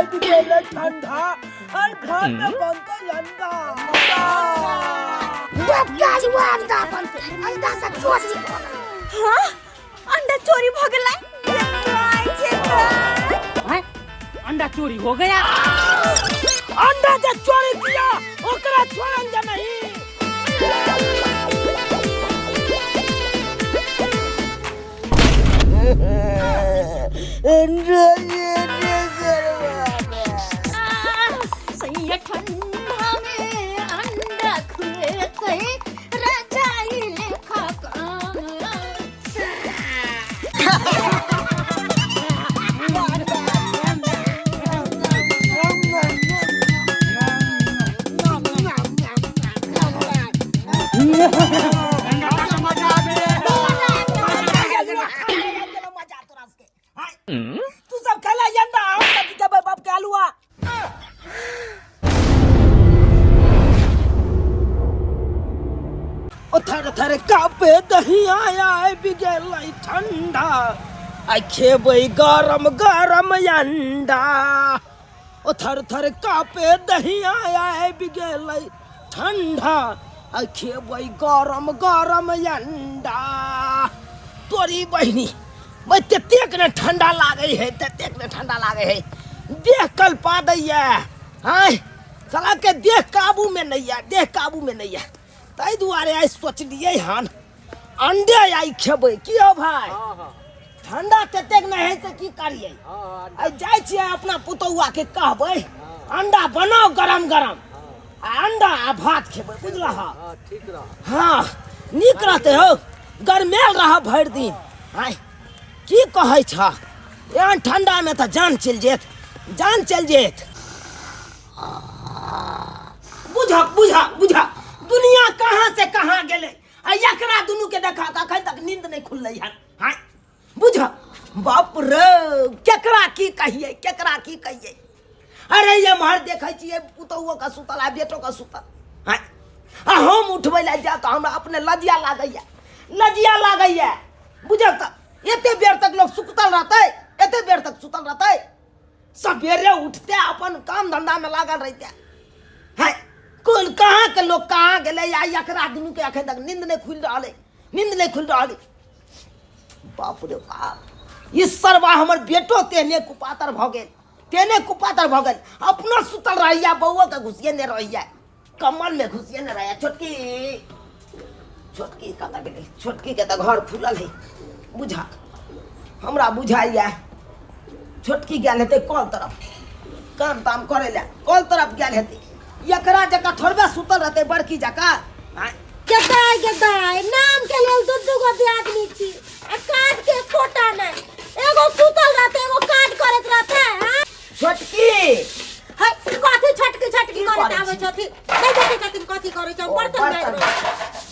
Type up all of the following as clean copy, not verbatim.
आबि गेलै ठंडा और घर में बनतै अंडा। बाप काज वो अंडा बनते, अंडा का चोरी भऽ गेलै। हाँ, अंडा चोरी भ गेलै। हैं? अंडा चोरी हो गया। अंडा जे चोरी किया ओकरा छोड़ल जा नहीं। सैया ठंडा में अंडा खुएतै रजाई लेखा काम। तू सब खेला अंडा, हम कथी खेबै बाप के आलुआ। ओ थर थर कापे दहिया आबि गेलै ठंडा, आ खेबै गरम गरम अंडा। ओ थर थर कापे दहिया आबि गेलै ठंडा, आ खेबै गरम गरम अंडा। तोरी बहिनी भाई, ततेक ने ठंडा लागै है, ततेक ने ठंडा लागै है, देह कल्पा दैया। आँय साला के देह काबू में नहीं है, देह काबू में नहीं है। ताहि दुआरे आइ सोचलियै हन अंडे आइ खेबै। की हो भाई, ठंडा ततेक नहि है से की करियै? आइ जाइ छियै अपना पुतौआ के कहबै अंडा बनाओ गरम गरम, आ अंडा आ भात खेबै, बुझलह? ठीक रह। हाँ नीक रहतै हौ, गरमेल रह भरि दिन। आँय की कहै छह, एहन ठंडामे तऽ जान चलि जेत, जान चलि जेत। बुझ बुझ बुझ, दुनिया कहाँ से कहाँ गेलै, आ एकरा दुनू के देखा तऽ अखन तक नींद नहि खुललै हन। आँय बुझ, बाप रे, केकरा की कहियै, केकरा की कहियै। अरे एम्हर देखै छियै पुतहुओ के सुतल आ बेटो के सुतल। आँय आ हम उठबै लए जायब तऽ हमरा अपने लज्जा लागैया, लज्जा लागैया। बुझल तऽ एते बेर तक लोग सुतल रहतै, एते बेर तक सुतल रहतै, सवेरे उठते अपन काम धंधा में लागल रहते है। कोन कहाँ के लोग कहाँ गेलै, आ एकरा दुनू के अखन तक नींद नहि खुलि रहल है, नींद नहि खुलि रहल है। बाप रे बाप, ई सरवा हमर बेटो तेहने कुपातर भऽ गेल, तेहने कुपातर भऽ गेल, अपनो सुतल रहैया, बौओ के घुसिए ने रहैया, कमल में घुसिए ने रहैया। छोटकी, छोटकी कतऽ गेलै? छोटकी के तऽ घर खुलल है। बुझा हमरा बुझाइया छोटकी गेल हेतै कल तरफ काम ताम करै लए, कल तरफ गेल हेतै। एकरा जकाँ थोड़बे सुतल रहतै बड़की जकाँ। आँय गदाय गदाय, नाम के लेल दू दू गो आदमी छी आ काज के एकोटा नहि। एगो सुतल रहते, एगो काज करैत रहते। हाँ? छोटकी है कथी छोटकी छोटकी की करैत करै आबै छी? छथि? नहि देखै छथिन कथी करै छै? ओ, बर्तन मारि बर्तन। रहल।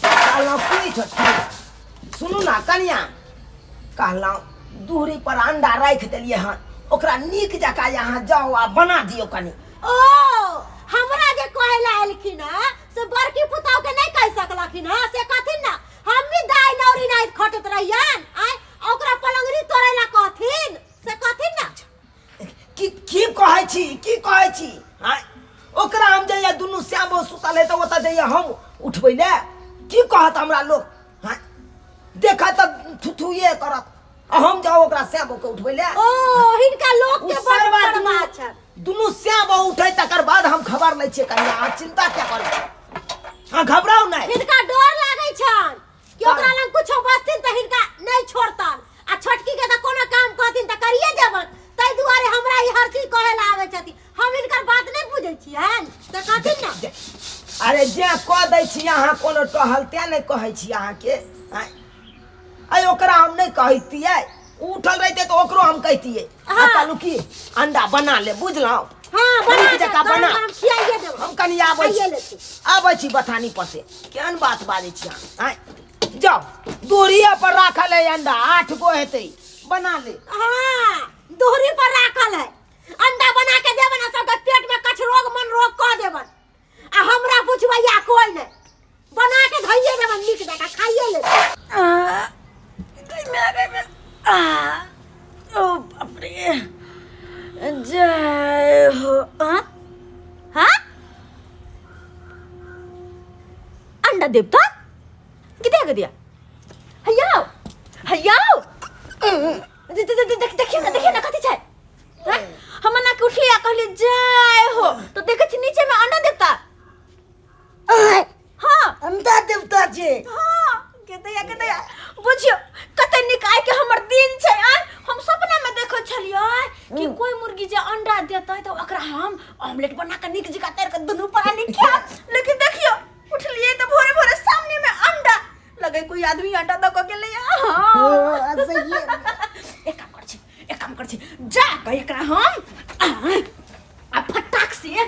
कहलहुँ की छोटकी, सुनू ना कनिया, कहलहुँ दूरी पर अंडा राखि देलियै हन, ओकरा नीक जकाँ यहाँ जाउ आ बना दियौ कनि। ओ हमरा जे कहै ला एलखिन हँ से बड़की पुतहु के नहि कहि सकलखिन हँ, से कहथिन ना हम भी दाइ नौरी नाइ खटैत रहियन। आँय ओकरा पलंगरी तोड़ै ला कहथिन, से कहथिन ना। की की कहै छी, की कहै छी? आँय ओकरा हम जइया दुनू श्यामो सुतल है तऽ ओतऽ जइया हम उठबै ले, की कहत हमरा लोक? आँय देखत तऽ थुथुए करत, आ हम जाउ ओकरा श्यामो के उठबै ले। ओ हिनका लोक ओ के बड़ सरवा परवाह दुनू छनि। दुनू श्यामो उठै तकर बाद हम खबर लै छियै। कनिया अहाँ चिंता किया करै छी, अहाँ घबराउ नहि। हिनका डर लागै छनि कि ओकरा लग कुछो बचथिन तऽ हिनका नहि छोड़तन, आ छोटकी के तऽ कोनो काम कहथिन तऽ करिए देबन, ताहि दुआरे हमरा ई हर चीज कहै लए आबै छथिन। हम हिनकर बात नहि बुझै छियनि, तऽ कहथिन ना। अरे जे कह दै छी अहाँ कोनो टहल तें नहि कहै छी अहाँके। आँय आइ ओकरा हम नहि कहितियै, उठल रहितै तऽ ओकरो हम कहितियै। आ हाँ। कहलहुँ की अंडा बना ले, बुझलहुँ? हाँ, बना नीक जकाँ दे, गरम बना। गरम खियाइए देब। हम कनि आबै खाइए छी, लेती। आबै छी बथानी पर से। केहन बात बाजै छी अहाँ? आँय जाउ, दूरिये पर राखल है अंडा, 8 गो हेतै, बना ले। हाँ दूरी पर राखल है अंडा, बना के देबन आ सबके पेट में कछ रोग मन रोग कऽ देबन, आ हमरा पुछबैया कोई नहीं। बना के धइए देबन नीक जकाँ खाइए ले। ओ बाप रे, जय देवता गदिया गदिया हैया हैया देखियो ना, देखियो ना कथी छै। हैं? हम ना के उठली आ कहली जय हो तो देखै छी नीचे में अंडा देवता। हाँ अंडा देवता छै। हाँ के दैया बुझियो कते नीक आइ के हमर दिन छै। आय हम सपना में देखै छलियै कि कोई मुर्गी जे अंडा देतै तऽ ओकरा हम ऑमलेट बना के नीक जकाँ तैर के दुनू प्राणी खायब। लेकिन देखियो उठलियै तऽ भोरे भोरे सामने में अंडा लगे कोई आदमी अंडा दऽ के गेलै। हाँ सही। एक काम कर छी, एक काम कर छी, जा के एकरा हम आ फटाक से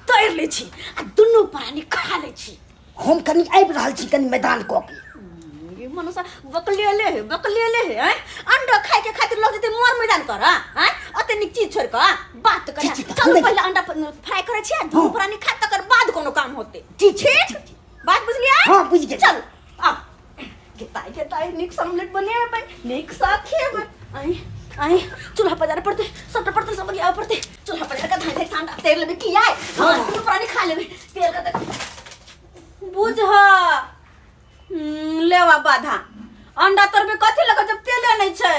तैर लै छी आ दुनू प्राणी खा लै छी। हम कनि आबि रहल छी कनि मैदान कऽ के। ये मनुष्य बकलेले है, बकलेले है। हैं अंडा खाए के खातिर लोग जते मोर मैदान कर। हैं अते निक चीज छोड़ के बात कर। ठीक, ठीक, चलू नहीं। पहले अंडा फ्राई करे छी दुनू प्राणी खा तकर बाद कोनो काम होते। ठीक, ठीक बात बुझलियै? हाँ बुझि गेल। चल आ गेताई गेताई नीक से ऑमलेट बनेबै, नीक से खेबै। आई आई चूल्हा पजारे पड़ते, सबटा पड़ते, सब आबे पड़ते। चूल्हा पजार के धाई धाई अंडा तेल लेबै की आय? हाँ दुनू प्राणी खा लेबै तेल के। बुझ लेवा बाधा अंडा तरबे कथी लगा जब तेले नहीं छै?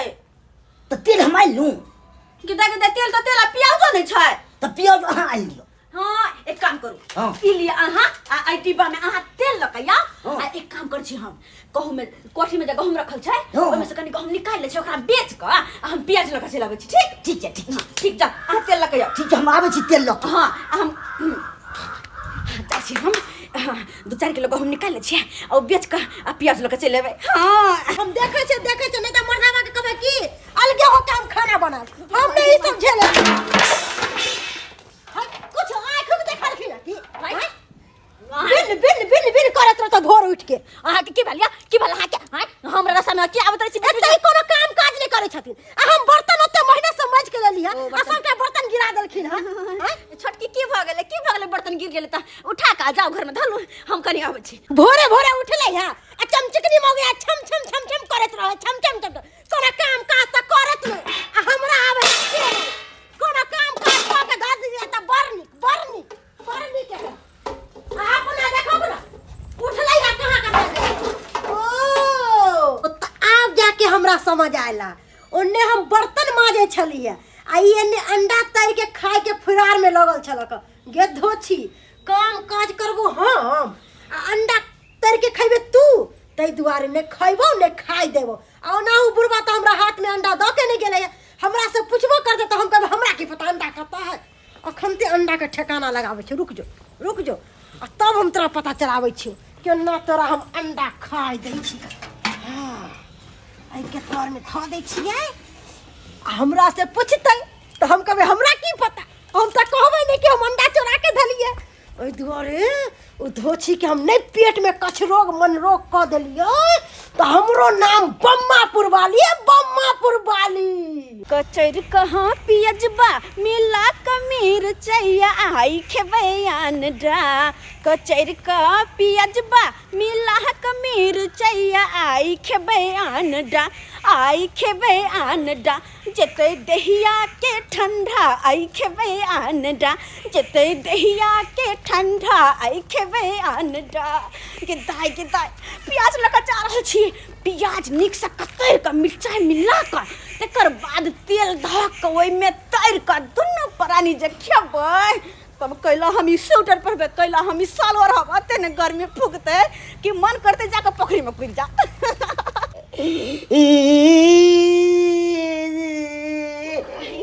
तऽ तेल हम आनि लूँ? गिदा गिदा तेल तऽ तेल आ प्याजो नहीं छै। तऽ प्याज अहाँ आनि लिअ। हाँ एक काम करू। हाँ। ई लिअ अहाँ आ एहि डिब्बा में अहाँ तेल लऽ के आउ। हाँ। आ एक काम कर छी हम गहूम में कोठी में जे गहूम रखल छै हाँ। ओहिमे से कनि गहूम निकालि लै छी ओकरा बेच कऽ आ हम प्याज लऽ के चलि अबै छी। ठीक ठीक छै, ठीक छै। हाँ, ठीक जा अहाँ तेल लऽ के आउ। ठीक छै, हम आबै छी तेल लऽ के। हाँ आ हम जाइ छी हम 2-4 किलो गहूम निकालि लै छियै आ ओ बेच कऽ आ प्याज लऽ के चलि अयबै। हाँ हम देखै छियै, देखै छियै, नहि तऽ मरदावा के कहबै की अलगे हो के हम खाना बनाब, हम नहि ई सब झेले। कुछ आँख उख देखलखिन की? बिन बिन बिन बिन करैत रहत भोर उठ के। अहाँके की भेल या? की भेल अहाँके? आँय हमरा रस्ता में की आबैत रहै छी? एते कोनो काम काज नहि करै छथिन आ हम बर्तन ओते महीना से माजि के लेली हँ आ सबटा बर्तन गिरा देलखिन हँ। छोटकी की भऽ गेलै, की भऽ गेलै? बर्तन गिर गेलै तऽ उठा कऽ जाउ घर में धलू, हम कनि आबै छी। भोरे भोरे उठलै हँ आ चमचकनी मौगी छम छम छम छम करैत रहै, छम छम छम छम। कोनो काम काज तऽ करैत नहि आ हमरा आबै कोनो काम काज कऽ के धऽ दियै तऽ बड़ नीक, बड़ नीक, बड़ नीक है। अहाँ अपना देखब ने उठलै हँ कहाँ कहाँ। ओ तऽ आब जाके हमरा समझ आयला, ओन्ने हम बर्तन माजै छलियै आ ई एन्ने अंडा तैर के खाय के फुरार में लगल छलक। गेधो छी, काम काज करबो हम आ अंडा तैर के खैबे तू, ताहि दुआरे नहि खैबो नहि खाइ देबो। आ ओनाहु बुढ़बा तऽ हमरा हाथ में अंडा दऽ के नहि गेलै, हमरा से पुछबो करतै तऽ हम कहबै हमरा की पता अंडा कतऽ है। अखन ते अंडा के ठेकाना लगाबै छी, रुक जो रुक जो आ तब हम तोरा पता चलाबै छी केना तोरा हम अंडा खाइ दै छी। हाँ एहिके तरमे धऽ दै छियै आ हमरा से पुछतै तऽ हम कहबै हमरा की पता, हम तऽ कहबै नहि कि हम अंडा चोरा के धलियै। ओहि दुआरे ओ धोछीके हम नहि पेटमे कछरोग मनरोग कऽ देलियै तऽ हमरो नाम बम्मापुर वाली है, बम्मापुर वाली। कचर कहाँ पियजबा मिला कमीर चैया आई खेबै अंडा। कचर का पियजबा मिला कमीर चैया आई खेबै अंडा, आई खेबै अंडा। जते दहिया के ठंडा आई खेबै अंडा, जते दहिया के ठंडा आई खेबै अंडा। गे दाइ गे दाइ प्याज लऽ कऽ जा रहल छी, प्याज नीकसँ कतरि कऽ मिरचाइ मिला कऽ तकर बाद तेल धऽ कऽ ओहिमे तरि कऽ दुनू प्राणी जे खेबै तब कैला हम ई स्वेटर पहिरबै, कैला हम ई साल ओढ़ब। एते ने गर्मी फूकतै कि मन करतै जाकऽ पोखरिमे कूदि जा।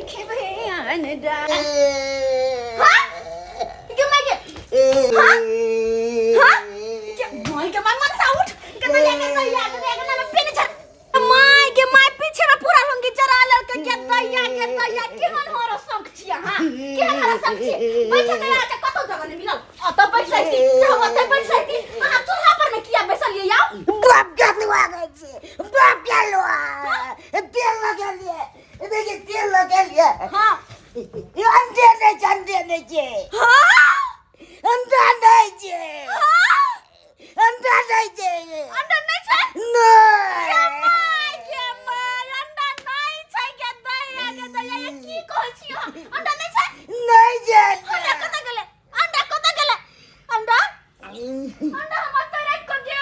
खेबै अंडा। हाँ? गे माय गे। हाँ? हाँ? गे माय गे माय, मन सा उठ। गे दैया गे दैया गे दैया गे ना पेन छर। माय गे माय पीछे में पूरा लुंगी जरा ललके। गे दैया गे दैया केहन हरो शौक छी अहाँ, केहन हरो शौक छी। बैठे के यार कतौ जगह नहीं मिलल, ओतऽ बैठ जाइती चाहे ओतऽ बैठ जाइती। अहाँ चूल्हा पर में किया बैसलियै यार? बाप के लुआ गए छी, बाप के लुआ तेल लगेलिए, देखिए तेल लगेलिए। हाँ अंडे नहीं छै, अंडे नहीं छै। हाँ अंडा नहीं छै। हाँ अंडा नहीं छै। अंडा नहीं छै? नहीं। गे माय गे माय अंडा नहीं छै। गे दैया गे दैया ये की कहै छी अहाँ? अंडा नहीं छै? नहीं छै। अंडा कतऽ गेलै? अंडा कतऽ गेलै? अंडा अंडा हमर तोड़ि कऽ गेल।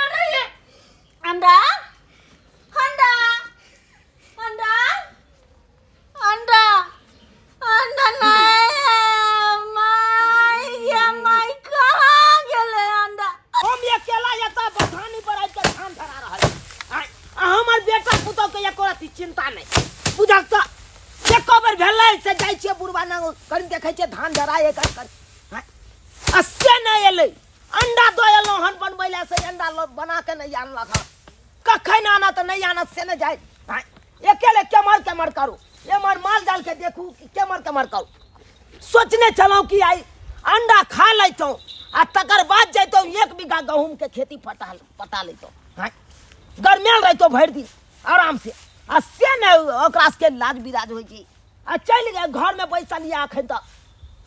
नंगो कनि देखै छियै धान जराए कनि कनि आँय? आ से नहि एलै अंडा दऽ एलहुँ हन बनबै लए से अंडा बना के नहि आनलक हन कखन आनत नहि आनत से नहि जाय आँय? अकेले केम्हर केम्हर करू एम्हर माल जाल के देखू कि केम्हर केम्हर करू सोचने छलहुँ कि आइ अंडा खा लैतहुँ आ तकर बाद जैतहुँ एक बीघा गहूँमके खेती पटा पटा लैतहुँ आँय? गरमायल रहितहुँ भरि दिन आराम से आ से नहि ओकरा सबके लाज बिराज होइ छै आ चलि गेल घरमे बैसल यऽ एखन तक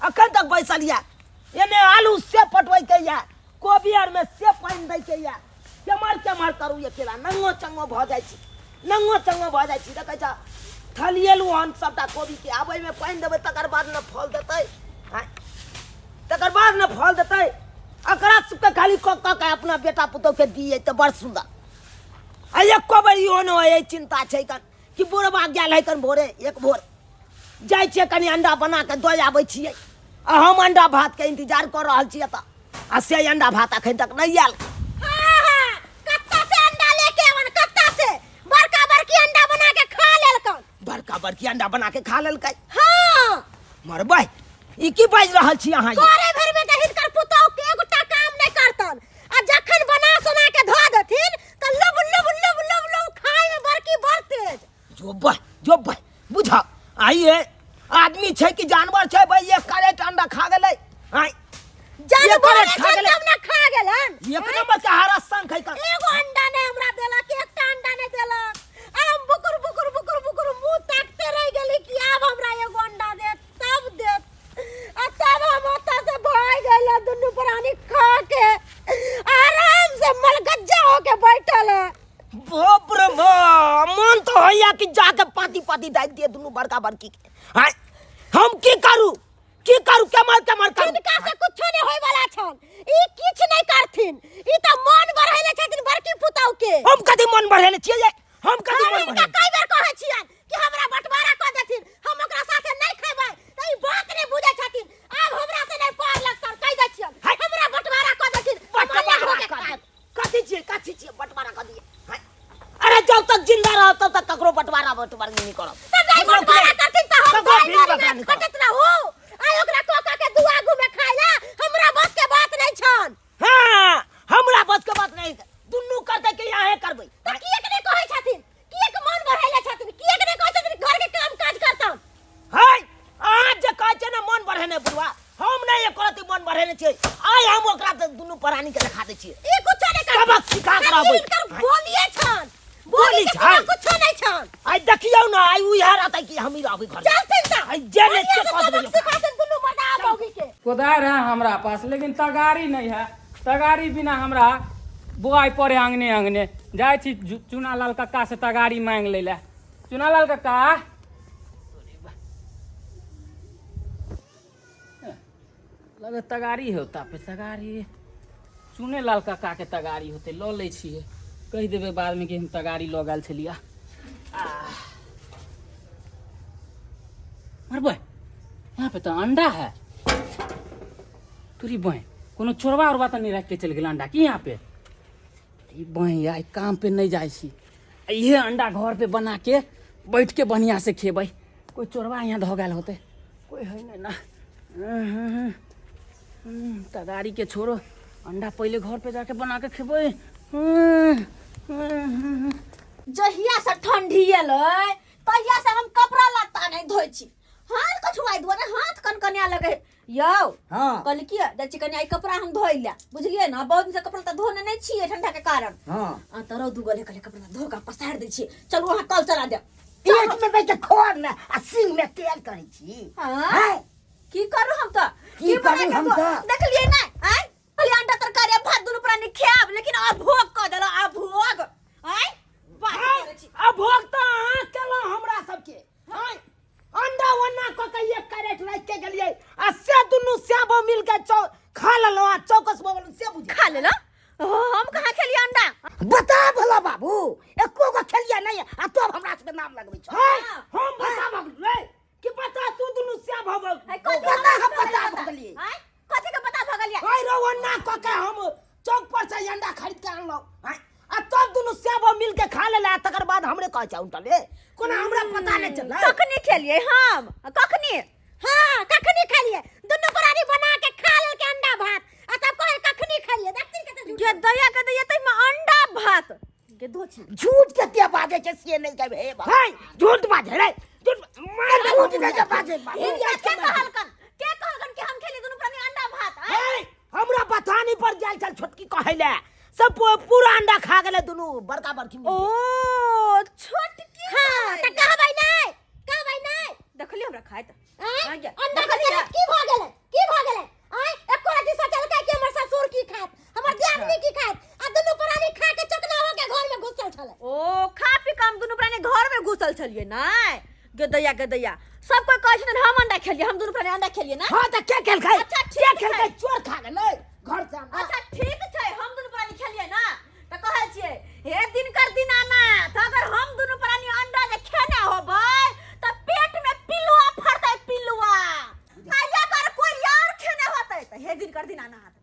एखन तक बैसल यऽ एने आलू से पटबैके यऽ कोबी आरमे से पानि दैके यऽ केम्हर केम्हर करू अकेला नंगो चंगो भऽ जाइ छी नंगो चंगो भऽ जाइ छी देखै छ थलिएलहुँ हन सभटा कोबीके आब एहिमे पानि देबै तकर बाद ने फल देतै आँय तकर बाद ने फल देतै एकरा सबके खाली कऽ कऽ के अपना बेटा पुतोहके दियै तऽ बड़ सुन्दर आ एको बेर इहो नहि होय चिन्ता छै कन कि बुढ़बा गेल है कन भोरे एक भोर जाइ छियै कनि अंडा बना कऽ दऽ आबै छियै आ हम अंडा भातके इंतजार कऽ रहल छियै तऽ आ से अंडा भात अखन तक नहि आयल। हाँ हाँ कत्ता से अंडा लेके आवन कत्ता से बड़का बड़की अंडा बना के खा लेलकन। बड़का बड़की अंडा बना के खा लेलकै। हाँ। मरबै ई की बाजि रहल छी अहाँ? करे भर में तऽ हिनकर पुतोह के एगोटा काम नहीं करतन आ जखन बना सोना के धो देथिन तऽ लुब लुब लुब लुब लुब खाय में बड़की बड़ तेज। जो बह जो बह बुझ आइए आदमी छै कि जानवर छै भाई एक करेट अंडा खा गेलै। आइ जानवर करेट खा गेलै। तब ना खा गेलन। एक नंबर के हरा संग खै कर। एगो अंडा नहीं हमरा देलक, एकटा अंडा नहीं देलक। हम बुकुर बुकुर बुकुर बुकुर मुंह ताकते रह गेली कि आब हमरा एगो अंडा दे तब देत। आ तब हम ओतऽ से भाग गेल दुनू प्राणी खा के आराम से मलगज्जा होके बैठल है। बाप रे बाप, मन तो होइया कि जाके पाती पाती दागि दिए दुनू बड़का बड़की के। आँय, हम की करू की करू केमहर केमहर करू? हिनका से कुछो नहीं होय वाला छन, ई किछ नहीं करथिन, ई त मन बढ़ैले छथिन बड़की पुतहु के। हम कथी मन बढ़ेले छियै ये? हम कथी हम मन हिनका बढ़ेले? कई बेर कहै छियन कि हमरा बंटवारा कऽ देथिन, हम ओकरा साथे नहीं खेबै, त ई बात नहीं बुझै छथिन। आब हमरा से नहीं पार लगतन, कहि दै छियन हमरा बंटवारा कऽ देथिन, हम अलग बंटवारा होके कऽ खायब। देब। कथी छियै कथी छियै बंटवारा कऽ दियै? हाय। अरे जब तक जिंदा रहब तब तक ककरो बंटवारा बंटवारा नहीं करब। त नहीं बुझलहुँ कि बंटवारा नहि? करथिन त हम ककरो दाइ भी मारी बंटवारा नहीं नहीं करब। खटैत रहू। आइ ओकरा कऽ कऽ के दू आगू में खाइला हमरा बस के बात नहीं छन। हाँ, हमरा बस के बात नहीं, दुनू करते कि अहें करबै। त किएक नहीं कहै छथिन, किएक मन बढ़ैले छथिन, किएक नहीं कहै छथिन घर के काम काज करतन? हाय, अहाँ जे कहै छियै ने मन बढ़ेने बुढ़वा, हम नहि एको रत्ती मन बढ़ेने छियै। आइ हम ओकरा दुनू प्राणी के देखा दै छियै। ई कुछो नहीं करथिन। सबक सिखा के रहबै। हिनकर बोलिए छन, बोली बोली के सिवा छन। कुछो नहीं छन। आइ देखियौ ने, आइ उएह रहतै कि हमही रहबै घर में। चलथिन त। आइ जे नहि बढ़िया से से कऽ देबै सबक ओकरा। सिखाथिन दुनू मर्दा आ मौगी के। कोदारि है हमरा पास लेकिन तगारी नहीं है, तगारी बिना हमरा बोआइ पड़े अंगने अंगने। जाइ छी चुनालाल कक्का से तगारी मांग लै लए। चुनालाल कक्का लगे तगारी होता पे तगारी चुनेलाल कक्का के तगारी होते लऽ लै छियै, कहि देबै बादमे कि हम तगारी लऽ गेल छलियै। मरबै यहाँ पे तो अंडा है तोरी बहन, कोनो चोरबा उरबा तऽ नहि राखि के चलि गेल अंडा की यहाँ पे? ई बहन आइ काम पे नहि जाइ छी, इहे अंडा घर पे बना के बैठ के बढ़िया से खेबै। कोई चोरबा यहाँ धऽ गेल होते, कोई है नहीं ना। तगारी के छोड़ो, अंडा पहले घर पे जाके बना के खेबै। जहिया से ठंडी एलै तहिया से हम कपड़ा लत्ता नहीं धोइ छी, हाथ कछुआइ दुआरे हाथ कनकनिया लगे। यौ हाँ। कहली की जाइ छी कनि आइ कपड़ा हम धोइ ले, बुझलियै ने? बहुत दिन से कपड़ा लत्ता धोने नहीं छियै ठंडा के कारण। हाँ। आ त रौद उगल है, कहलियै कपड़ा धो के पसारि दै छियै, चलू अहाँ कल चला देब। पेट में बैठ के खोर ने आ सिंह में तेल करै छी। हाँ? हैं? की करू हम त? की की बना करू के हम त? देखलियै नै? आँय? कहलियै अंडा तरकारी आ भात दुनू प्राणी खायब, लेकिन अभोग कऽ देलहुँ, अभोग। आँय? बात करै छी। अभोग तऽ अहाँ केलहुँ हमरा सबके। आँय? अंडा ओना कऽ के एक कैरेट राखि के गेलियै आ से दुनू श्यामो मिल के खा लेलहुँ आ चौकस भऽ गेलहुँ, से बुझ खा लेलहुँ? हम कहाँ खेलियै अंडा? बता भला बाबू, एको गो खेलियै नहि आ तब हमरा सबके नाम लगबै छौ। हम बता भऽ गेलियै कि बता तू दुनू श्याम भऽ गेल। है, कथी बता हम हम बता बता भऽ गेलियै। आँय? कथी के पता भऽ गेलियै? आइ रौ ओना कऽ के हम चौक पर से अंडा खरीद के आनलहुँ। आँय? आ तब दुनू श्याम मिल के खा लेला, तकर बाद हमरे कहै छै उनटले। कोना हमरा पता नहि चललै? कखनी खेलियै हम? कखनी? हाँ, छी। झूठ कते बाजै छै से नहि कहबै हे बाप। हे झूठ बाजै रे झूठ मार झूठ नहि जे बाजै हिनका के कहलकन, के कहलकन कि हम खेली दुनू प्राणी अंडा भात? आँय? हे हमरा बथानी पर गेल छल छोटकी कहै ले सब पूरा अंडा खा गेलै दुनू बड़का बड़की ओ छोटकी। हां, त कहबै नै, कहबै नै। देखली हमरा खाइत? आँय? आँ गे, अंडा के देखलियै? केरा की भऽ गेलै, की भऽ गेलै? आँय, एको रति सोचलकै कि हमर ससुर की खायत, हमर दियादनी की खायत? आ दुनू प्राणी खा के चोकना हो के घर में घुसल छलै। ओ खा पी के हम दुनू प्राणी घर में घुसल छलियै नै? गदैया गदैया, सब कोई कहै छथिन हम अंडा खेलियै, हम दुनू प्राणी अंडा खेलियै ना। हाँ तऽ के खेलकै? अच्छा, के ठीक छै। खेलकै? चोर खा गेलै घर से अंडा। अच्छा ठीक छै, हम दुनू प्राणी खेलियै ना तऽ कहै छियै हे दिनकर दीनानाथ, अगर हम दुनू प्राणी अंडा जे खेने होबै तऽ पेट में पिलुआ फड़तै, पिलुआ। आ अगर कोई और खेने होतै तऽ हे दिनकर दीनानाथ,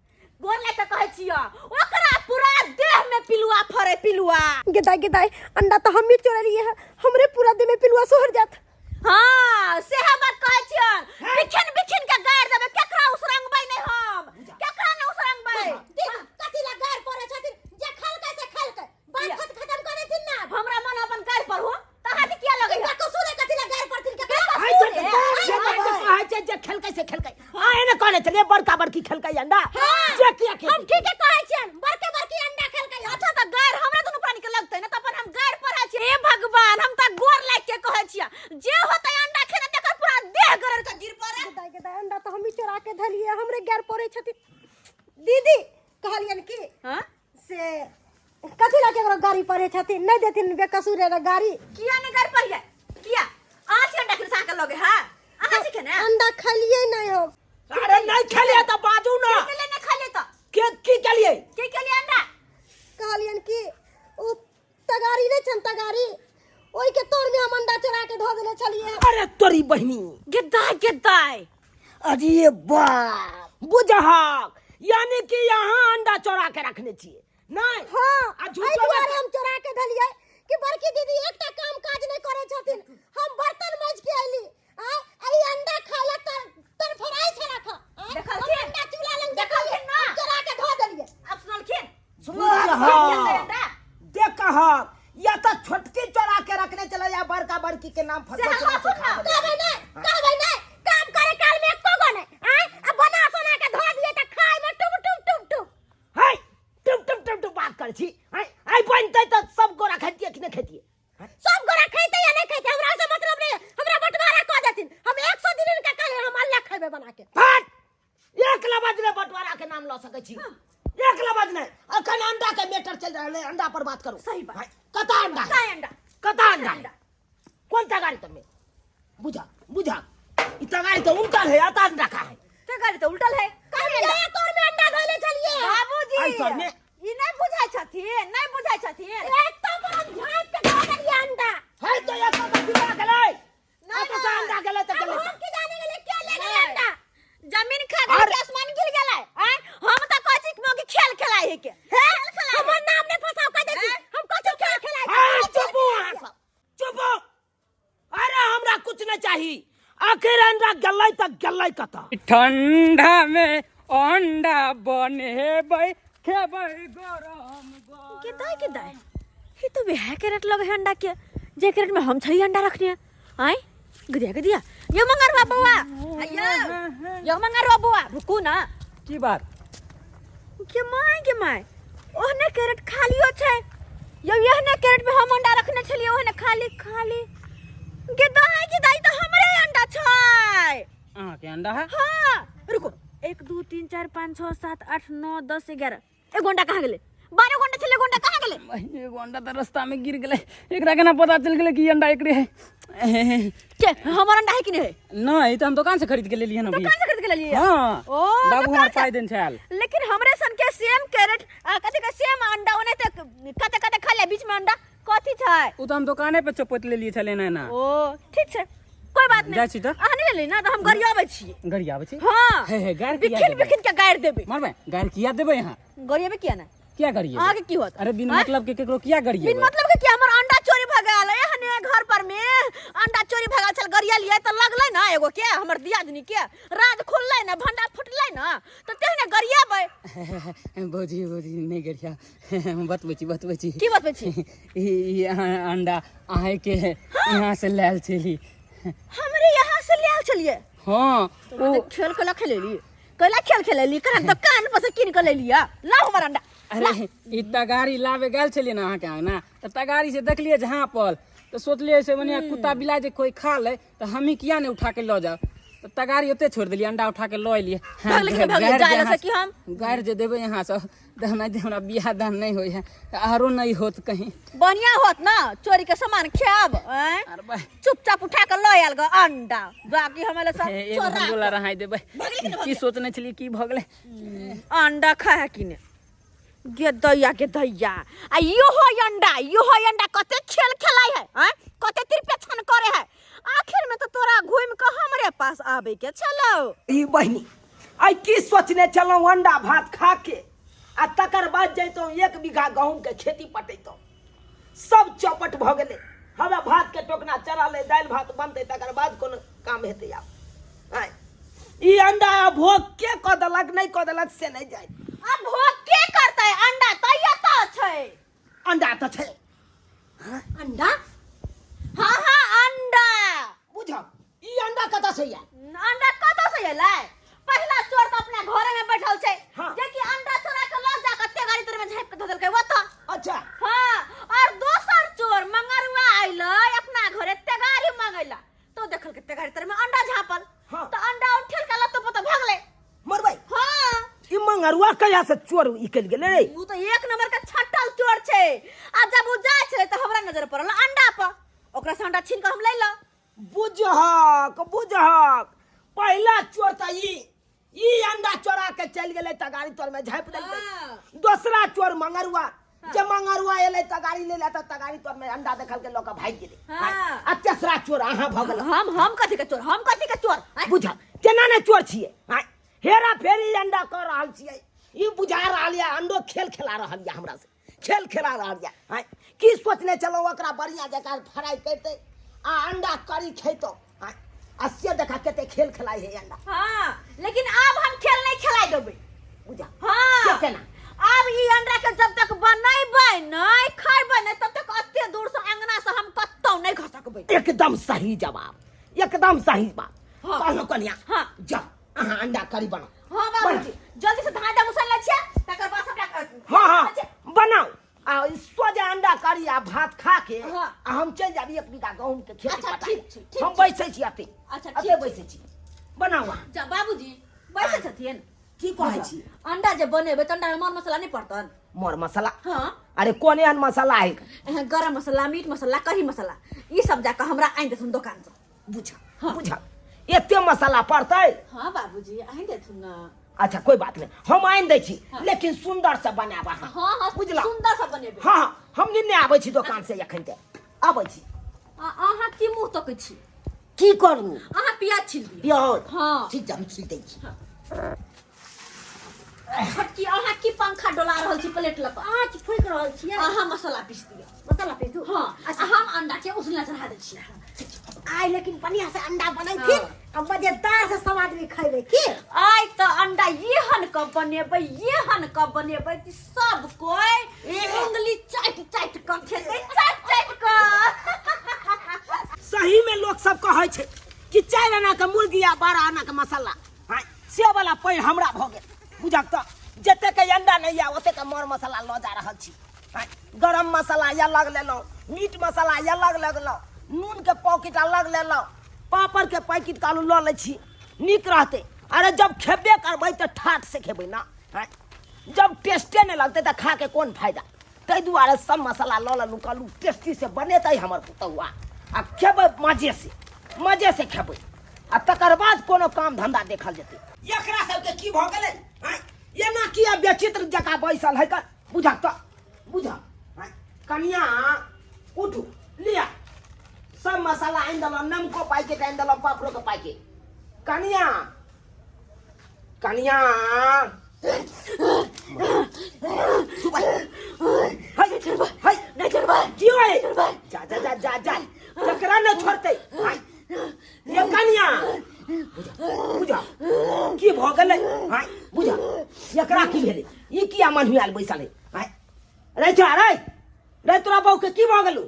गोर लागि कऽ कहै छियै, ओकरा पूरा देह में पिलुआ फड़े, पिलुआ। गेदाय गेदाय, अंडा तऽ हमही चोरलियै है, हमरे पूरा देह में पिलुआ सोहर जात। हाँ सेहे बात कहै छियन, बिखिन बिखिन के गारि देबै, केकरा उसरंगबै नहि हम, केकरा नहि उसरंगबै। दीदी, कथी ला गार पड़े छथिन? जे खलकै से खलकै, बात किया? खत्म कर देथिन ना। हमरा मन अपन गारि पढ़ू तऽ अहाँके किया लगैया? इनका कसूर है, कथी ला गार पड़थिन केकरा? आइ तऽ जे कहै छै जे खेलकै से खेलकै। आ एने कहने छलियै बड़का बड़की खेलकै अंडा जे किया हम खेलकै? ठीके कहै छियन, बड़के बड़की अंडा खेलकै। अच्छा तऽ गारि हमरा दुनू प्राणी के लगतै ने तऽ अपन हम गारि पढ़ै छियै। हे भगवान, हम तऽ गोर लागि के कहै छियै, जे होतै अंडा खेने तकर पूरा देह गरर के गिर पड़े। गेदाय गेदाय, अंडा तऽ हमही चोरा के धलियै, हमरे गार पड़े छथिन। दीदी, कहलियन कि हाँ से कथी ला केकरो गाड़ी पड़े छथिन? नहि देथिन बेकसूर रे गाड़ी। किया ने गारि पढ़ियै? किया अहाँ छी अंडा खेने के लगे? है अहाँ छी खेने? अंडा खलियै नहि हम। अरे नहि खेलियै तऽ बाजू ना। की केलियै नहि खलियै तऽ? के की केलियै? की केलियै अंडा? कहलियन कि ओ तगारी नहि छनि तगारी, ओहि के तोर में हम अंडा चोरा के धऽ देने छलियै। अरे तोरी बहिनी। गेदाय गेदाय। अरे बाप, बुझहक यानी कि यहाँ अंडा चोरा के रखने छियै नहि? हाँ। आ झूठो एहि दुआरे बात- हम चोरा के धलियै कि बड़की दीदी एकटा काम काज नहि करै छथिन। हम बर्तन माजि के अयली आ एहि अंडा खाय ला तर तरफड़ाइ छला खा। देखलखिन? अंडा चूल्हा लग देखलखिन ना? हम चोरा के धऽ देलियै। आब सुनलखिन? बुझहक अंडा देखहक, या तऽ छोटकी चोरा के रखने चले या बड़का बड़की के नाम से फटल हवा चोरा से खा सुन ना। गेलै। कहबै नहि, कहबै नहि, काम करे काल में एको गो नहि। आँय, आ बना सोना के धऽ दियै तऽ खाय में टुप टुप टुप टुप। है टुप टुप टुप टुप बात कर छी। है आई बनतै तऽ सब गोरा खेतियै कि नहि खेतियै? सब गोरा खैते या नहि खैते हमरा से मतलब नहीं, हमरा बंटवारा कऽ देथिन। हम 100 दिन इनका कहले हम अल्लाह खैबे बना के। फट एक लबज ने बंटवारा के नाम लऽ सकै छी, एक लबज नहि। अखन अंडा के मैटर चलि रहल है, अंडा पर बात करू। सही बात। भाई, कता अंडा है? कता अंडा? कता अंडा है? कोन तगारी तमे बुझा बुझा, ई तगारी तो उल्टल है, आता अंडा का है? तगारी तो उल्टल है। हम ये तोर में अंडा धोले छलिए। बाबूजी, आई तोर में। ई नहीं बुझाय छथिन, नहीं बुझाय छथिन। एक तो पर हम झाँप के धो देलिए अंडा। है तो एक तो बिगड़ गेलै। नहीं, अतऽ से अंडा गेलै तऽ अब गेलै। हम की जाने गेलै के ले गेलै अंडा? जमीन खा गेलै कि आसमान गिर गेलै? आँय, हम तऽ कहै छी कि मौगी खेल खेलाइ है के खेल खेलाइ। हमर नाम नहीं फसाओ, कह दै छी हम कथी खेल खेलाइ छी? हाँ, चुप हो अहाँ सब, चुप हो। अरे हमरा कुछ नहीं चाही, आखिर अंडा गेलै तऽ गेलै कतऽ? ठंडा में अंडा बनेबै, खेबै गरम गरम। के दाई के दाई, ई तो वह कैरेट लगे है अंडा के, जे कैरेट में हम छली अंडा रखने। आय गदिया गदिया, यो मंगरवा बौआ, आयो यो मंगरवा बौआ, रुकू ना। की बात? के my के my, ओहने कैरेट खालियो छै यो, एहने कैरेट में हम अंडा रखने छलियै, ओहने खाली खाली। गे दाई के दाई, तो हमरे अंडा छै। अहाँके अंडा है? हाँ रुको, 1 2 3 4 5 6 7 8 9 10 11, एगो अंडा कहाँ गेलै? 12 गो अंडा छलै, एगो अंडा कहाँ गेलै? एगो अंडा तऽ रास्ता में गिर गेलै, एकरा केना पता चलि गेलै कि ई अंडा एकरे है? के हमर अंडा है कि नहीं है? नहीं, तऽ हम दोकान से खरीद के लेलियै हन अभी। दुकान से खरीद के लेलियै? हाँ। ओ बाबू दुकान हमर से। पाइ देने छल। लेकिन हमरे सन के सेम कैरेट आ, कथी के सेम अंडा ओने ते कते कते खा ले, बीच में अंडा कथी छै? ओ तऽ हम दोकाने पे चपोत लेलियै छलै एना एना। ओ ठीक छै, कोई बात नहीं। जाइ छी तऽ। अहाँ नहीं लेली ना तऽ हम गरियाबै छी। गरियाबै छी? हाँ। हे हे, गारि किया बिखिन देबै? बिखिन के गारि देबै। मारबै गारि किया देबै अहाँ? गरियाबै किया ना? किया गरिएबै? अहाँके की होत? अरे बिन आँय? मतलब के केकरो किया गरिएबै? बिन मतलब के किया? हमर अंडा चोरी भऽ गेल एहने घर पर में अंडा चोरी भऽ गेल छल, गरियलियै तऽ लगलै ना एगो के हमर दियादनी के राज खुललै ना, भंडा फुटलै ना, तऽ तेहने गरियेबै। भौजी भौजी नहि गरिया, हम बतबै छी, बतबै छी। की बतबै छी? ई अंडा अहाँके यहाँ से लायल छली। हमरे यहाँ से लायल छलिए? हाँ। ओ खेल केला खेलेली, कैला खेल खेलेली? करा दुकान पर से कीन के ले लिया। लाओ हमर अंडा। अरे ई तगारी लाबे गेल छलियै ने अहाँके अंगना, तऽ तगारी से देखलियै झाँपल, तऽ सोचलियै से बढ़िआँ कुत्ता बिलाइ जे कोइ खा ले तऽ हमही किया नहि उठा के लऽ जाउ। तऽ तगारी ओते छोड़ि देलियै, अंडा उठा के लऽ एलियै। भगले कि नहि भगले? जाय लए से कि हम गारि जे देबै अहाँ सब तऽ हमरा जे हमरा बियाह दान नहि होइ है, आरो नहि होत कहीं। बढ़िया होत ना चोरी के सामान खायब? आँय? अरे भाई, चुपचाप उठा के लऽ आयल ग अंडा, बाकी हमरा सब एगो चोरा हम गोला रहाय देबै। की सोचने छलियै, की भऽ गेलै? अंडा खाय है कि ने? गे दैया, गे दैया, आ यो हो अंडा, यो हो अंडा। कते खेल खेलाय है, आँय? कते तिरपेछन करे है, आखिर में तो तोरा घूम के हमरे पास आबे के छलो। ई बहिनी, आइ की सोचने छलहुँ, अंडा भात खा के आ तकर बाद जैतहुँ 1 बीघा गहूँम के खेती पटैतहुँ, सब चौपट भऽ गेलै। हमरा भात के टोकना चढ़ल अइ, दालि भात बनतै तकर बाद कोनो काम हेतै। आब आँय, ई अंडा आ भोग के कऽ देलक, नहि कऽ देलक से नहि जाय। आ भोग के करतै? अंडा तऽ एतऽ छै। अंडा तऽ छै। अंडा? हाँ हाँ, अंडा। बुझब, ई अंडा कतऽ से आयल? अंडा कतऽ से एलै? पहिला चोर तऽ अपना घरे में बैठल छै। हाँ। जे कि अंडा चोरा के लऽ जाके तेगारी तर में झाँपि के धऽ देलकै ओतऽ। अच्छा। हाँ, और दोसर चोर मंगरुआ अइलै अपना घरे तेगारी मंगैला, तो देखलकै तेगारी तर में अंडा झाँपल। हाँ। तऽ अंडा उठेल के लत्तो पत्तो भगलै। मरबै। हाँ। ई मंगरुआ कहिया से चोर निकलि गेलै रे? उ तऽ एक नंबर के छटल चोर छै। आ जब उ जाइ छलै तऽ हमरा नजर पड़ल अंडा पर, ओकरा से अंडा छीन के हम लैलहुँ। बुझहक बुझहक, पहिला चोर तऽ ई अंडा चोरा के चलि गेलै, तगारी तोर में झाँपि देलकै। हाँ। दोसरा चोर मंगरुआ, जे मंगरुआ एलै तगारी ले ला तऽ तगारी तोर में अंडा देखलकै, लऽ के भागि गेलै। हाँ। आ तेसरा चोर अहाँ भऽ गेल। हम कथी के चोर? हम कथी के चोर? आँय? बुझ, केना ने चोर छियै? आँय, हेरा फेरी अंडा कऽ रहल छियै। ई बुझा रहल यऽ अंडो खेल खेला रहल यऽ, हमरा से खेल खेला रहल यऽ। आँय, की सोचने छलहुँ, ओकरा बढ़िआँ जकाँ फ्राई करितै आ अंडा करी खैतहुँ। आँय, आ से देखा कते खेल खेलाइ है अंडा। हाँ, लेकिन आब हम खेल नहीं खेलाय देबै। बुझा। हाँ। से केना? आब ई अंडा के जब तक बनेबै नहीं, खैबै नहीं, तब तक एते दूर से अंगना से हम कतौ नहीं घसकबै। एकदम सही जवाब, एकदम सही बात। हाँ। कहलहुँ कनिया। हाँ। जा अहाँ अंडा करी बनाउ। हाँ बाबूजी, जल्दी से धान दम उसन लै छियै, तकर बाद सबटा हाँ हाँ, बनाउ आ सोझे अंडा करी आ भात खा के। हाँ। आ हम चलि जाब 1 बीघा गहूम के खेती अच्छा, पटाए। ठीक छै, ठीक हम छै। बैसै छी अते। अच्छा, अते ठीक छै। बैसै छी, बनाउ अहाँ। जा बाबूजी बैसै छथिन। की कहै छी? अंडा जे बनेबै तऽ अंडा में मर मसाला नहि पड़तन? मर मसाला? हाँ। अरे कोन एहन मसाला है? गरम मसाला, मीट मसाला, कढ़ी मसाला, ई सब जाकऽ हमरा आनि देथुन दोकान से। बुझ। हाँ। बुझ, एते मसाला पड़तै? हाँ बाबूजी, आनि देथुन ना। अच्छा, कोई बात नहीं, हम आनि दै छी, लेकिन सुंदर से बनायब अहाँ। हाँ हाँ। बुझला? सुंदर से बनेबै। हाँ हाँ, हम निन्ने आबै छी दोकान से, एखन ते आबै छी। आ अहाँ की मुँह तकै छी? की करू? अहाँ प्याज छील दियौ। प्याज? हाँ। ठीक छै, हम छील दै छी। छोटकी, अहाँ की पंखा डोला रहल छी प्लेट लऽ कऽ? आँच फूकि रहल छियै। अहाँ मसाला पीस दियौ। मसाला पीस दू? हाँ, आ हम अंडा के उसने चढ़ा दै छियै। आइ लेकिन बढ़िया से अंडा बनैथिन आ मजेदार से सब आदमी खैबै की? आइ तऽ अंडा एहन कऽ बनेबै, एहन कऽ बनेबै कि सब कोई उंगली चाटि चाटि कऽ खेतै, चाटि चाटि कऽ। सही में लोग सब कहै छै कि 4 आना के मुर्गी आ 12 आना के मसाला, हाँ, से वाला पैर हमरा भऽ गेल। बुझक तऽ जते के अंडा नहीं या ओते के मर मसाला लऽ जा रहल छी। हाँ, गरम मसाला अलग लेलहुँ, मीट मसाला अलग लेलहुँ, नून के पॉकेट अलग लेलहुँ, पापड़ के पैकेट कहलहुँ लऽ लै छी, नीक रहतै। अरे जब खेबे करबै तऽ ठाठ से खेबै ना। हाँ, जब टेस्टे नहि लगतै तऽ खा के कोन फायदा? ताहि दुआरे सब मसाला लऽ लेलहुँ, कहलहुँ टेस्टी से बनेतै हमर पुतहुआ आ खेबै मजे से, मजे से खेबै आ तकर बाद कोनो काम धंधा देखल जेतै। एकरा सबके की भऽ गेलै? आँय, एना किया बेचित्र जकाँ बैसल है? बुझा तऽ बुझा। आँय, कनिया उठू, लिया सब मसाला आनि देलहुँ, नमको पैकेट आनि देलहुँ, पापड़ोके पैकेट। कनिया, कनिया, हाय हाय, नहि छोड़बै। की होय? जा जा जा जा जा, जकरा न छोड़तै। हाय ये कनिया, बुझा बुझा की भऽ गेलै? हाय बुझा, एकरा की भेलै ई किया मन आयल बैसल है आँय रे छा रे रे तोरा बहू के की भऽ गेलौ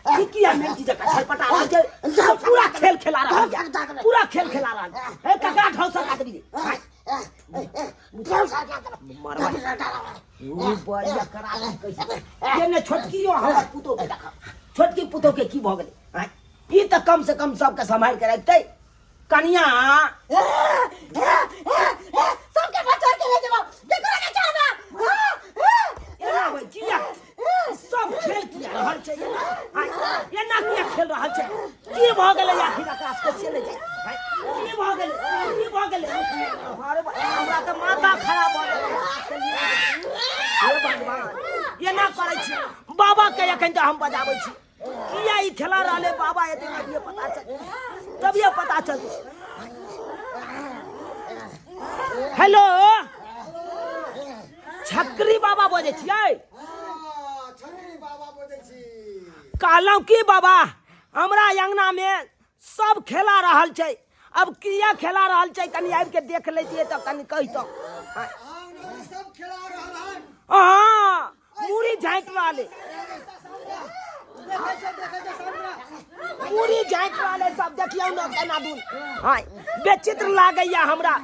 ई किया मेलकी जकाँ छटपटा रहल छै पूरा खेल खेला रहल छै पूरा खेल खेला रहल छै ए ककरा ढौसा काटबी रे आँय मरवा उ बढ़िया करा कैसे केने छोटकी यो हमर पुतोह के देखा छोटकी पुतोह के की भऽ गेलै आँय ई तऽ कम से कम सबके सम्हारि के रखतै कनिया सबके बचा के ले जेबो केकरो नहि छोड़बो एना होइ किया सब खेल किया रहल छै एना आँय, एना किया खेल रहल छै की भऽ गेलै आखिर एकरा सबके से नहि जाय आँय, की भऽ गेलै की भऽ गेलै अरे बा, हमरा तऽ माथा खराब भऽ गेलै हे भगवान एना करै छी बाबा के एखन तऽ हम बजाबै छी किया ई खेला रहले बाबा एते तभिए पता चल तभिए पता चल हेलो छकरी बाबा बजै छियै कहलहुँ की बाबा हमरा अंगनामे सब खेला रहल छै अब किया खेला रहल छै कनि आबि के देख लैतियै तऽ कनि कहितहुँ हँ मूड़ी झाँकि रहल है मूड़ी झाँकि रहल है सब देखियौ ने केना दून हँ बेचित्र लागैया हमरा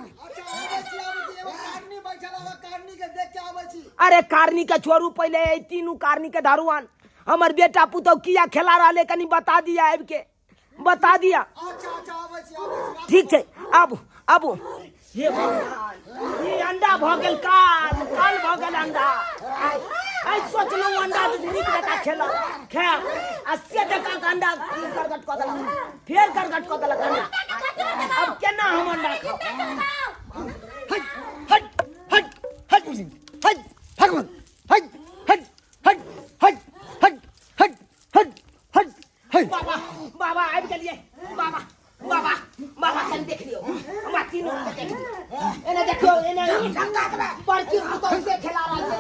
अरे कारनी के छोड़ू पहिले एहि तीनू कारनी के धरुआन हमर बेटा पुतहु किया खेला रहल है कनि बता दिया आबि के बता दिया ठीक छै आबू आबू हे भगवान ई अंडा भऽ गेल काल काल भऽ गेल अंडा आइ आइ सोचलहुँ अंडा नीक जकाँ खेलक खायब आ से जकाँ के अंडा करगट कऽ देलक फेर करगट कऽ देलक अंडा आब केना हम अंडा खाउ हट हट हट हट हट भगवान हट हट हट हट हट हट हट हट हट बाबा बाबा आबि गेलियै बाबा बाबा बाबा कनि देख लियौ हमरा तीनू के देख लियौ एने देखियौ एने बड़की पुतहु से खेला रहल छै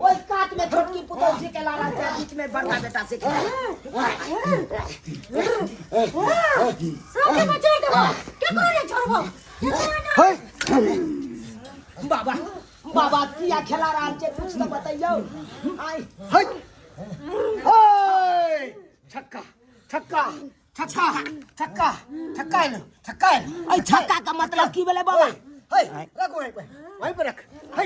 ओहि कात में छोटकी पुतहु से खेला रहल छै बीच में बड़का बेटा से खेला सबके बचा देबो केकरो नहि छोड़बो केकरो नहि हट बाबा बाबा किया खेला रहल छै कुछ तऽ बतैयौ आइ हट हे छक्का छक्का छक्का छक्का छक्का एलो छक्का एलो एहि छक्का के मतलब की भेलै बाबा हे रख वहीं पे वहीं पे रख हे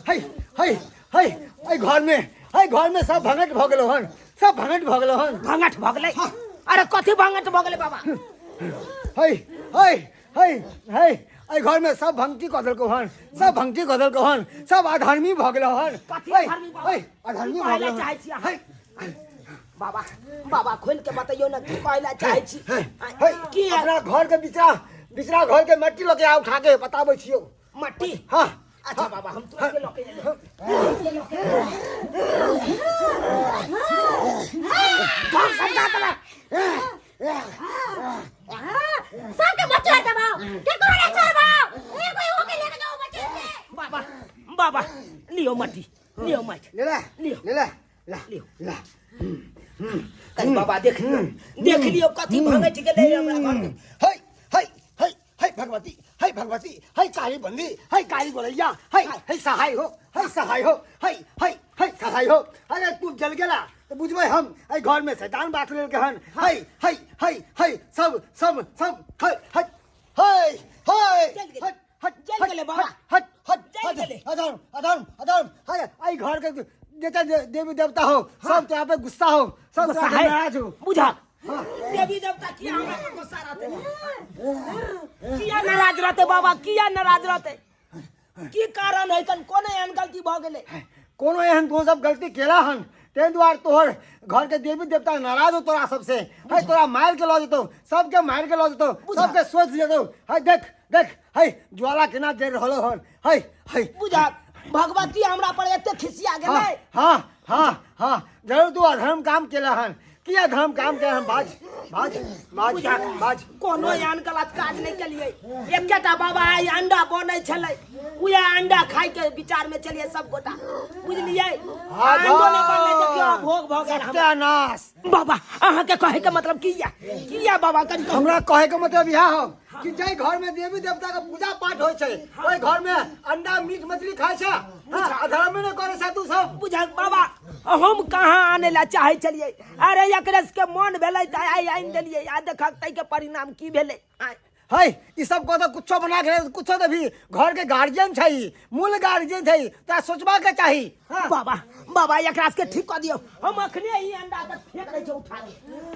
हे हे हे एहि घर में एहि घर में सब भंगट भऽ गेलो हन सब भंगट भऽ गेलो हन भंगठ भऽ गेलै अरे कथी भंगठ भऽ गेलै बाबा हे हे हे हे एहि घर में सब भंगटी कऽ देलकौ हन सब भंगटी कऽ देलकौ हन सब अधर्मी भऽ गेलो हन कथी हे अधर्मी बाबा? हे अधर्मी की भऽ कहै लए गेलो चाहै छी अहाँ? हे बाबा बाबा खोलि के बतैयौ ने की कहै लए चाहै छी हे हे की है अपना घर के बिचरा बिचरा घर के मट्टी लऽ के आ उठा के बताबै छियौ मट्टी हाँ अच्छा बाबा हम तुरंत लऽ के एलियै। सबके बचा देबो केकरो नहि छोड़बो एगो एगो के लेके जाओ बचे के बाबा बाबा लियो मट्टी लियो माटि ले ले लियो। ले ले ला लियो। ला कनि बाबा देख लियो देख लियो कथी भंगठि गेलै हमरा घर में हे हे हे हे भगवती हे भगवती हे काली बंदी हे काली गोलैया हे हे सहाय हो हे सहाय हो हे हे हे सहाय हो अरे तू जल गेला तो बुझबै हम एहि घर में शैतान बात लेलकै हन हे हे हे हे सब सब सब हे हे हे हे जल गेलै। हट हट जल गेलै बाबा। हट हट जल हट गेलै। अधर्म अधर्म अधर्म अरे एहि घर के जेते देवी देवता हो सब तो यहाँ पे गुस्सा हो सब गुस्सा तो है नाराज हो बुझा देवी देवता किया हमरा पर गुस्सा रहते किया नाराज रहते बाबा किया नाराज रहते की कारण है कन कोन एहन गलती भऽ गेलै कोनो एहन तों सब गलती केला हन ताहि दुआरे तोहर घर के देवी देवता नाराज हो तोरा सबसे है तोरा मार के लऽ जेतौ सबके मार के लऽ जेतौ सबके सोच जेतौ है देख देख है ज्वाला केना जरि रहल हन है है बुझा भगवती हमरा पर एते खिसिया हाँ गेलै हाँ हाँ हाँ जरूर तू अधर्म काम केला हन किया धर्म काम के हम बाज बाज बाज बुझा बाज। कोनो एहन गलत काज नहि केलियै। एकेटा बाबा आइ अंडा बनै छलै, उएह अंडा खाय के विचार में चलिए सब गोटा, बुझलियै? अंडो नहि बनलै, देखियौ भोग भऽ गेल हमरा। सत्यानाश। बाबा अहाँके कहै के मतलब की या, की या बाबा, कनि कहू। हमरा कहे के मतलब इएह हो कि जाहि घर में देवी देवता के पूजा पाठ होइ छै ओहि घर में अंडा मीट मछली खाय छै, अधर्म नहि करै छै तू सब। बुझल बाबा, हम कहाँ आने ला चाहै छलियै? अरे एकरे के मन भेलै तऽ आइ आनि देलियै, आ देखक ताहिके परिणाम की भेलै। आइ है ई सब को तो कुछो बना के कुछो देबी, घर के गार्जियन छै, मूल गार्जियन छै, तोरा सोचबा के चाही। हाँ। बाबा बाबा एकरा के ठीक कऽ दियौ, हम अखने ई अंडा के फेंक दै छै, उठा के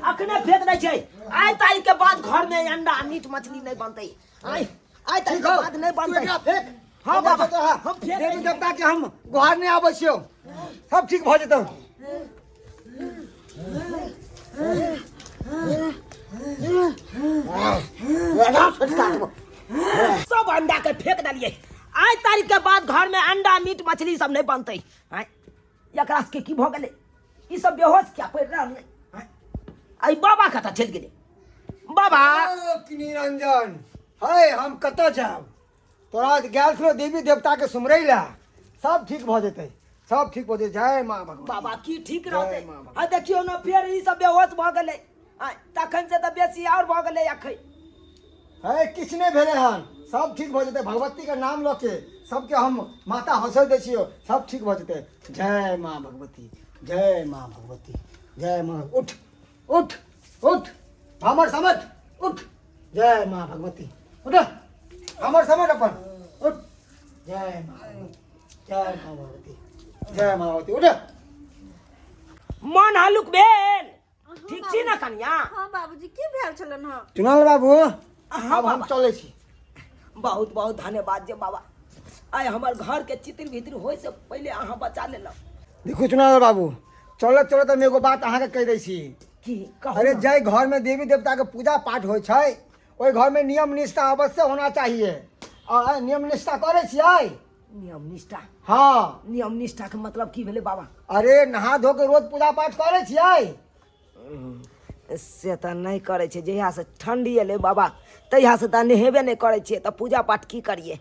अखने फेंक दै छै। आइ तारीख के बाद घर में अंडा मीट मछली नहीं बनतै, आइ आइ तारीख ठीक के हो, बाद नहीं तू बनतै। एकरा फेंक। हाँ बाबा, तो हाँ, हम फेंक देवी दै छियै। देवता के हम गुहार नहीं आबै छियौ, सब ठीक भऽ जेतौ। सब अंडा के फेंक देलियै, आइ तारीख के बाद घर में अंडा मीट मछली सब नहीं बनतै। आँय, एकरा सबके की भऽ गेलै? ई सब बेहोश किया पड़ि रहल है? आँय, आइ बाबा कतऽ चलि गेलै बाबा? ओ, कि निरंजन है, हम कतऽ जायब? तोरा गेल छलो देवी देवता के सुमरै ला, सब ठीक भऽ जेतै, सब ठीक भऽ जेतै। जय माँ भगवती। बाबा की ठीक जय रहतै? माँ भगवती। आ देखियौ ने, फेर ई सब बेहोश भऽ गेलै, आँय, तखन से तऽ बेसी आओर भऽ गेलै अखन। है किछु नहि भेलै हन, सब ठीक भऽ जेतै। भगवती के नाम लऽ के सबके हम माता हंसै दै छियौ, सब ठीक भऽ जेतै। जय माँ भगवती, जय माँ भगवती, जय माँ। उठ उठ उठ, हमर समझ उठ। जय माँ भगवती, उठ हमर समझ अपन उठ। जय माँ भगवती, जय माँ भगवती, जय माँ भगवती, उठ। मन हल्लुक भेल? ठीक छी ने कनिया? हाँ बाबूजी, की भेल छलन? हँ चुनाल बाबू, हाँ आब हम बाबा। चलै छी। बहुत बहुत धन्यवाद जे बाबा, आइ हमर घर के चित्र भित्र होय से पहिले अहाँ बचा लेलहुँ। देखू चुनाल बाबू, चलत चलत हम एगो बात अहाँके कहि दै छी। की कहू? अरे ने। जाहि घर में देवी देवता के पूजा पाठ होइ छै ओहि घर में नियम निष्ठा अवश्य होना चाहिए। आ नियम निष्ठा करै छियै? नियम निष्ठा? हाँ। नियम निष्ठा के मतलब की भेलै बाबा? अरे नहा धो के रोज पूजा पाठ करै छियै? से तऽ नहि करै छै, जहियासँ ठण्डी एलै बाबा तहियासँ तऽ नहेबे नहि करै छियै, तऽ पूजा पाठ की करियै?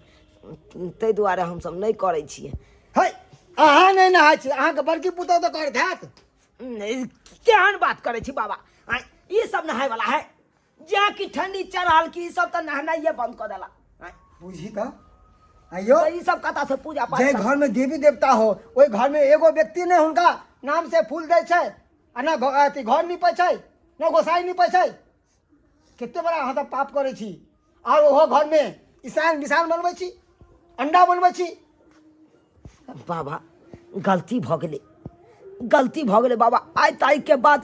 ताहि दुआरे हमसब नहि करै छियै। है अहाँ नहि नहाय छियै, अहाँके बड़की पुतहु तऽ करैत हैत। नहि, केहन बात करै छी बाबा? आँय, ई सब नहायवला है? जा कि ठंडी चढ़ल कि ई सब तऽ नहनाइए बंद कऽ देला। आँय, बुझी तऽ आइयो तऽ ई सब कतऽ से पूजा पाठ जाहि करतै? घर में देवी देवता हो ओहि घर में एगो व्यक्ति नहि हुनका नाम से फूल दै छै आ ना अथी घर नीपै छै ना गोसाई नीपै छै। कते बड़ा अहाँ सब पाप करै छी। आर ओहो घर में ईशान विशान बनबै छी, अंडा बनबै छी। बाबा गलती भऽ गेलै, गलती भऽ गेलै बाबा। आइ तारीख के बाद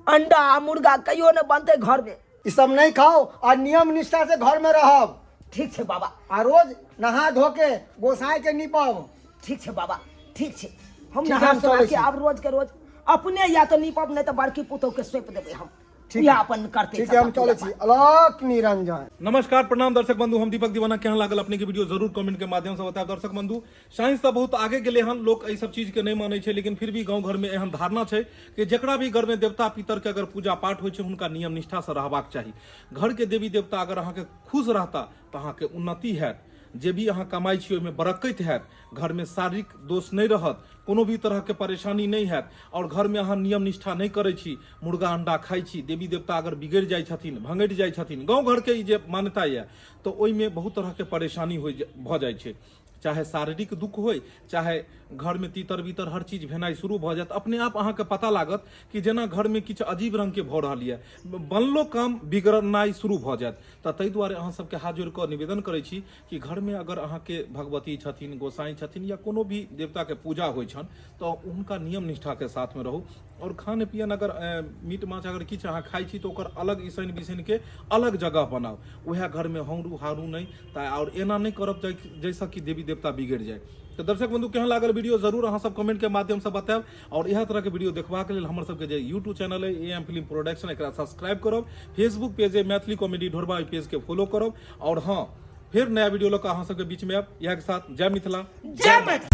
अंडा आ मुर्गा कहियो नहि बनतै घर में। ई सब नहीं खाओ और नियम निष्ठा से घर में रहब। ठीक छै बाबा। आ रोज नहा धो के गोसाई के नीपब। ठीक छै बाबा, ठीक छै। हम ठीक नहा है, हम सोना चलै के छी। आब रोज के रोज अपने या तऽ नीपब, नहि तऽ बड़की पुतोह के सौंप देबै हम। ठीक इएह है। अपन करतै ठीक है, हम सबटा चलै पूजा छी। पाठ। अलख निरंजन। नमस्कार, प्रणाम दर्शक बंधु, हम दीपक दीवाना। केहन लागल अपने के वीडियो जरूर कमेंट के माध्यम से बतायब। दर्शक बंधु, साइंस तऽ बहुत आगे गेलै हन, लोक एहि सब चीज के नहि मानै छै, लेकिन फिर भी गाँव घर में एहन धारणा छै कि जकरा भी घर में देवता पितर के अगर पूजा पाठ होइ छै हुनका नियम निष्ठा से रहबाक चाही। घर के देवी देवता अगर अहाँके खुश रहता तऽ अहाँके उन्नति हैत, जे भी अहाँ कमाइ छी ओहिमे बरकत हैत, घरमे शारीरिक दोष नहि रहत, कोनो भी तरहके परेशानी नहि हैत। आओर घरमे अहाँ नियम निष्ठा नहि करै छी, मुर्गा अंडा खाइ छी, देवी देवता अगर बिगड़ि जाइ छथिन, भंगड़ि जाइ छथिन, गाँव घरके ई जे मान्यता यऽ, तऽ ओहिमे बहुत तरहके परेशानी होइ भऽ जाइ छै, चाहे शारीरिक दुख होइ, चाहे घरमे तीतर बीतर हर चीज भेनाइ शुरू भऽ जायत। अपने आप अहाँके पता लागत कि जेना घरमे किछु अजीब रङ्गके भऽ रहल यऽ, बनलो काम बिगड़नाइ शुरू भऽ जायत। तऽ ताहि दुआरे अहाँ सबके हाथ जोड़ि कऽ निवेदन करै छी कि घरमे अगर अहाँके भगवती छथिन, गोसाई छथिन या कोनो भी देवताके पूजा होइ छनि तऽ हुनका नियम निष्ठाके साथमे रहू। आओर खान पियन अगर मीट माछ अगर किछु अहाँ खाइ छी तऽ ओकर अलग इसैन बिसैनके अलग जगह बनाउ, उएह घरमे हौरू हारू नहि तऽ, आओर एना नहि करब जाहिसँ कि देवी देवता बिगड़ि जाय। तऽ दर्शक बंधु, केहन लागल वीडियो जरूर अहाँ सब कमेंट के माध्यम से बतायब। और इएह तरह के वीडियो देखबाक लेल हमर सबके जे यूट्यूब चैनल है ए एम फिल्म प्रोडक्शन, एकरा सब्सक्राइब करब। फेसबुक पेज है मैथिली कॉमेडी ढोरबा, ओहि पेज के फॉलो करब। और हाँ, फिर नया वीडियो लऽ कऽ अहाँ सबके बीच में आयब। इएह के साथ जय मिथिला, जय मैथिली।